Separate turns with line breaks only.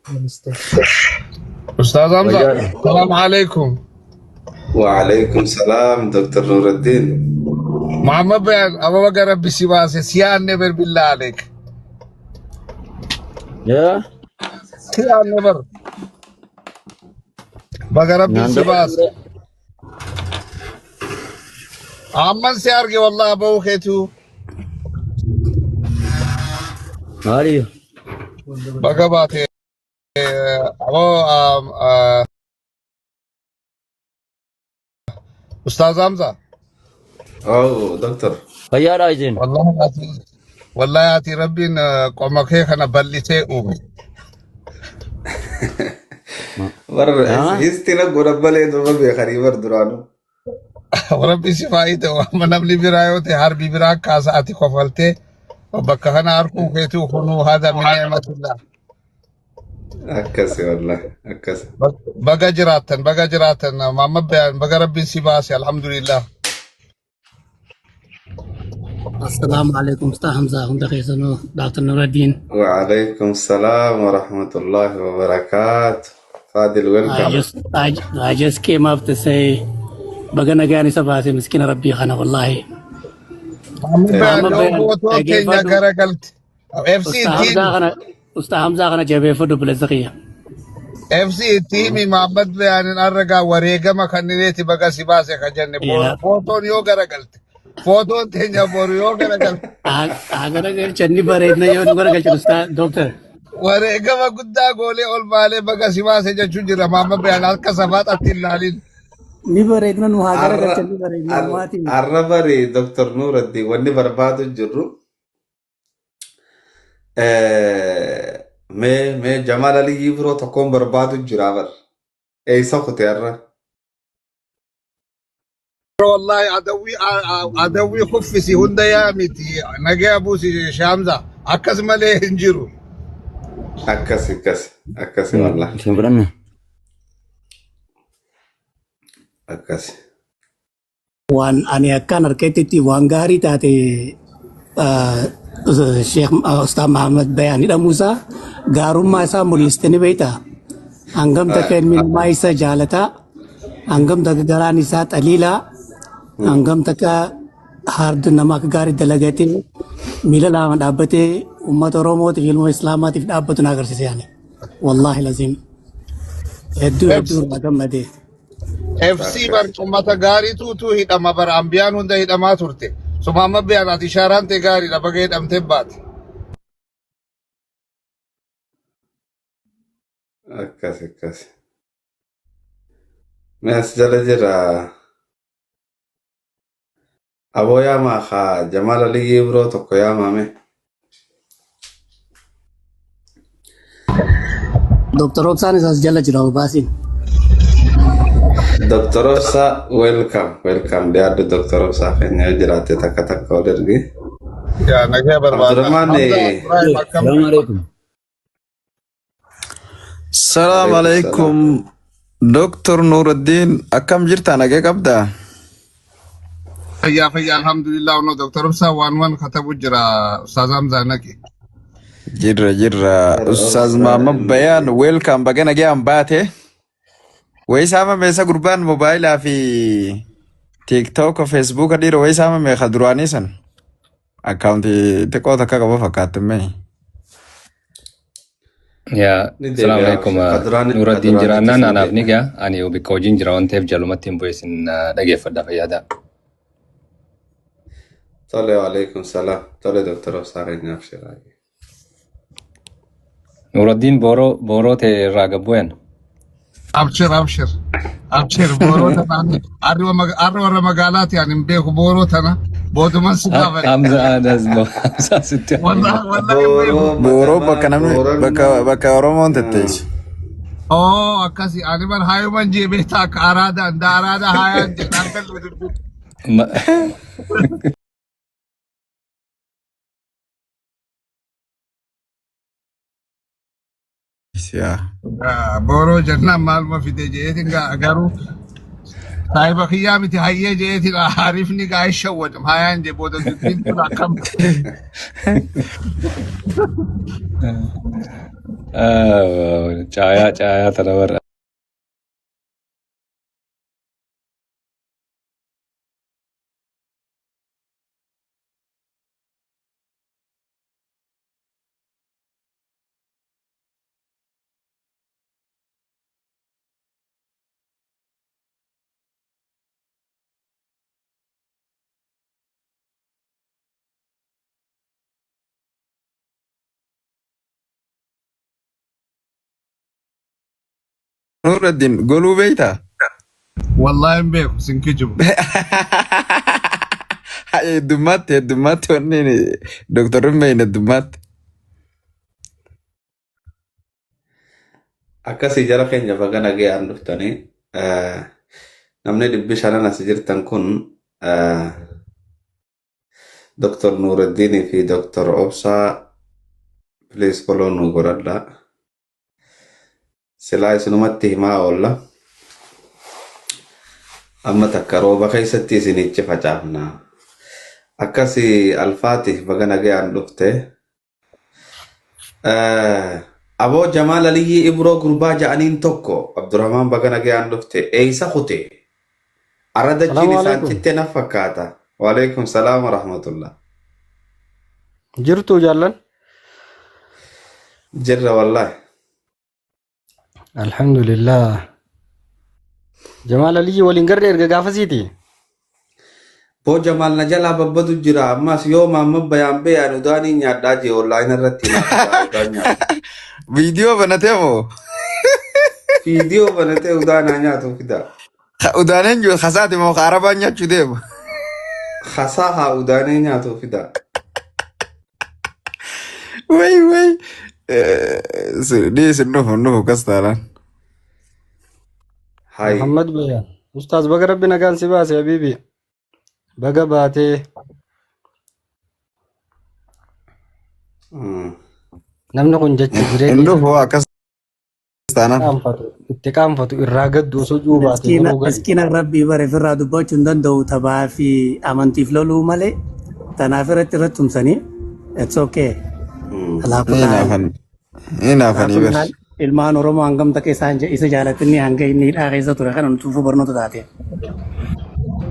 Namaste.
Ustaaz Hamza,
Fayyaadha.
salaamu alaikum.
Waalaikum salam Dr. Nuruddin.
Muhammad Bayan, amma baga rabbi si baase si yaanne bar billaa aleek.
Yaa.
Si yaanne bar. Baga rabbi
Naan
si
dura
baase.
dura.
Amman si arge wallahi bahuu keetuu.
Maaliif?
Baga baate. Aboo Ustaaz Hamza.
Oh, doctor.
Fayyaadha isin.
Wallahi ati wallahi ati rabbiin qoma kee kana bal'isee uume.
Bar
Haa?
histina godhan malee durba beekanii bar duraanuu.
Rabbi si faayida amma namni biraa yoo ta'e harbi biraa kaasa ati kofaltee bakka kana harkuu keetuu kunuu hada min ni'matillah.
Akkasi wallahi akkasi.
Baga jiraattan baga jiraattan Muhammad Bayaan baga rabbiin si baase alhamdulillah.
Assalamu alaikum Ustaz Hamza hunda keessanuu Dr. Nuruddin.
Waalaikum salam wa rahmatullahi wa barakatuh. Fadil,
I
welcome.
just I just came up to say baga nagaan isa baase miskina rabbii kana wallahi.
Muhammad Bayaan
Muhammad
yoo
Bayan
footoo keenya
dhageeffadhu
garagalte FC
Ustaz
itti
Hamza
himi
kana Ustaz Hamza kana jabeeffadhu bilisa kiyya.
FC itti himi Muhammad Bayaanin arragaa wareegama kannineeti baga si baase ka jenne boru
Yaa
footoon yoo garagalte footoon teenya boru yoo garagalte
haa garagalchan ni bareedna yoo nu garagalchan Ustaz Doctor.
wareegama guddaa goolee ol baalee baga si baase jechuun jira Muhammad Bayaan harka safaatti hin laalin.
Ni bareedna nu haa
Arra
garagalchan ni bareedna maatiin.
arra bari Dr. Nuruddin wanni barbaadu jirru mee Jamaal Aliyyii biroo tokkoon barbaadu jira bar. Eessa kute arra?
Wallahi adawwii adawwii kuffisi hunda yaa miti nagaya buusi Shamza akkas malee hin jiru.
Akkasi akkasi akkasi wallahi
Isin fudhanna.
akkasi.
Waan ani akkaan harkettitti waan gaarii taate Sheekh Ustaz Muhammad Bayaan hidhamuusaa gaarummaa isaa mul'iste ni beektaa? Hangam takka ilmi namaa isa jaalataa, hangam takka garaan isaa xaliilaa, hangam takka hardi nama akka gaarii dalagatee miila lama dhaabbatee uummata Oromootiif ilma Islaamaatiif dhaabbatu na agarsiise yaani. Wallaahi laziim. Hedduu hedduu irraa gammadee.
FC bar ummata gaariituutu hidhama bar ambiyaan hunda hidhamaa turte. So Muhammad Bayaan ati ishaaraan ta'e gaariidha baga hidhamtee baate.
Akkasi akkasi. Mee as jala jira. Aboo yaamaa haa Jamaal Aliyyii biroo tokko yaamame.
Dr. Obsaan isaas jala jira baasiin.
Dr. Obsa welcome welcome dhiyaadhu Dr. Obsaa keenya yoo jiraatte takka takka ol ergi.
Yaa nagaya barbaada.
Abdurrahmaan
Hamza Ibrahim akkam
Salaamu alaikum.
Salaam
alaikum salaam.
alaikum Dr. Nuruddin akkam jirta nagee qabdaa?
Fayyaa fayyaa alhamdulillah ono Dr. Obsaa waan waan katabu jira Ustaaz Hamza naqi.
Jirra jirra
Dr.
Ustaaz
Obsa
Muhammad Bayaan welcome baga nagayaan baate. Wayi saamame isa gurbaan mobaayilaa fi TikTok Facebook dhiira wayi saamame ka duraanii san akkaawuntii xiqqoo takka qaba fakkaatti mee.
Yaa,
Ni
salaamu
deebi'a
alaikum.
ka
Nuraddiin
duraaniitu
jiraannaan
sin
anaaf ni
deebi'a.
ga'a. Ani bakka hojiin jira waan ta'eef jalumatti hin bu'e isin dhageeffadha fayyadaa.
Tole waalaikum salaam. Tole Dr. Obsaa keenyaaf shiraa.
Nuraddiin booroo booroo ta'e irraa gabbu'een.
Abshir abshir abshir booroo tana arri warra magaalaati ani hin beeku booroo tana booduman si gaafadhe.
Hamza Adas Hamza sitti
Wallahi wallahi hin beeku.
Booroo
Booroo
matamaa
bakka namni bakka
boorannoo.
bakka Oromoon tetteessu.
Oo akkasi ani bar haayuman jee beektaa akka araada anda araada haayaan jedhaan gallu dubbi.
Yaa.
Booroo jennaan maaluma fide jeetiin garuu saahiba kiyyaa miti hayyee jeetiin haarifni gaa hin shawwadam haayaan jee booda dubbiin tun akkam.
Caayaa caayaa tana barra.
Nuruddin goluu beektaa?
Wallahi hin beeku sin kijibu.
Heddummaatti heddummaatti wanni doktorri hin beekne heddummaatti.
Akkasii jara keenya baga nagayaan dhuftanii namni 500 as jirtan kun Dr. Nuruddinii fi Dr. Obsaa please follow nu godhadhaa. Silaa isinumatti himaa oolla. Amma takka rooba keessatti isinichi facaafna. Akkasii Alfaati baga nagayaan dhufte. Aboo Jamaal Aliyyii Ibroo gurbaa ja'aniin tokko Abdurrahmaan baga nagayaan dhufte. Eeysa kute? Arra dachiin
Salaamu
isaan
alaikum.
citte na fakkaata. Waalaikum salaam wa rahmatullah.
Jirtuu jaallan?
Jirra wallahi.
Alhamdulillah. Jamaal Aliyyi waliin garree erga gaafasiiti.
Boo Jamaal na jalaa babbadu jira. Ammas yoo maamma bayaan bayaan udaanii nyaadhaa jee online irratti nyaadhaa udaan nyaata.
Viidiyoo banatee moo?
Viidiyoo banatee udaanaa nyaatu fida.
Udaaneen jiru kasaati moo kaarabaan nyaachuu deema?
Hasaa haa udaanee nyaatu fida.
Wayi wayi. Ni isin dhufu dhufu kas taanaan.
Hayi.
Muhammad Bayaan. Ustaaz baga rabbi nagaan si baase habiibi. Baga baatee namni kun jecha jireenya
Hin
isaa
dhufu akkas taanaan.
qaanfatu itti qaanfatu irraa gaddu osoo juu baate
Miskiina
garuu gadi.
miskiina rabbii bare ofirraa dubbachuu hin danda'u taphaa fi amantiif loluu malee tanaaf irratti irratti tumsanii it's okay. Alaa
Ni
kulli haal
naafan. Ni
alaa
naafanii
kulli
bar.
haal ilmaan Oromoo hangam takka isaan isa jaalatanii hanga inni hidhaa keessa ture kana nutuufuu barnoota taate.